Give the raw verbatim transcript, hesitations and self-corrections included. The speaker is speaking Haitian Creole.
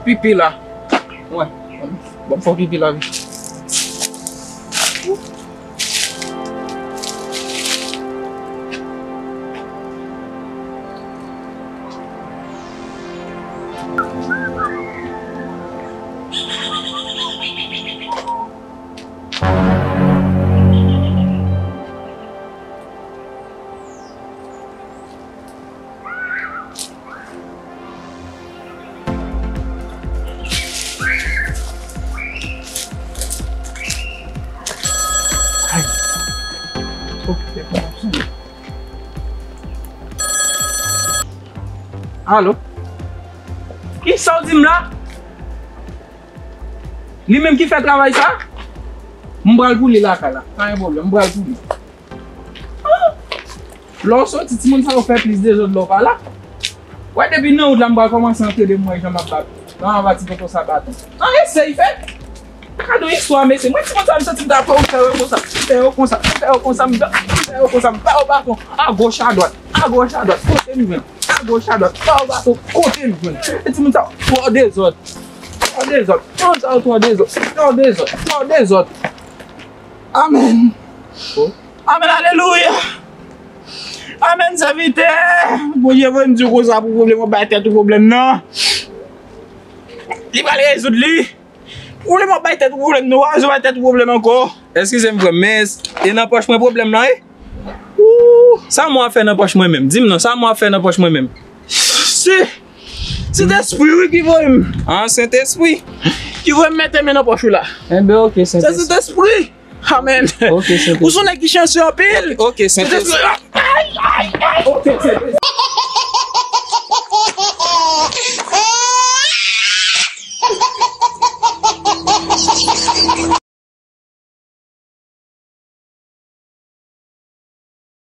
Pipi la. Wè. Bon, fò pipi la, wi. Alo? Kisa w di m la? Li menm ki fè travay sa? M pral pou li lakay la. Pa gen pwoblèm, m pral pou li. Lè w soti, timoun sa yo fè plis dezòd lè w pa la. Wè, depi nan wout la, m pral kòmanse antre de mwen jan m ap bat. Nan m ap bat ti tonton sa baton. An eseye fè. Gade yon istwa, mesye. Mwen, timoun sa, m santi m ta fè yo fè yo konsa. M fè yo konsa, m fè yo konsa, m fè yo konsa, m fè yo baton. Agoch, adwat, agoch, adwat. Kote m jwenn? Agoch, adwat. Fè yo baton. Kote m jwenn? E timoun sa, twò dezòd. Twò dezòd. Timoun sa, twò dezòd. Twò dezòd. Twò dezòd. Amèn. Amèn, alelouya. Amèn, sèvitè. Bondye voye m di w konsa pou pwoblèm, w ap bay tèt ou pwoblèm nan. Li pral rezoud li. Pwoblèm w ap bay tèt ou pwoblèm nan, w ap bay tèt ou pwoblèm ankò. Eskize m, frè m, men e nan pòch mwen pwoblèm lan ye? Ou, sa mwen ap fè nan pòch mwen menm? Di m non, sa mwen ap fè nan pòch mwen menm? Se Sentespri, wi, ki voye m. Ah, Sentespri. Ki voye m mete men nan pòch ou la. Enben, oke, Sentespri. Se Sentespri. Amèn. Oke, Sentespri. Ou se yon nèg ki chanse anpil. Oke, Sentespri. Sentespri. Ay, ay, ay. Oke, Sentespri.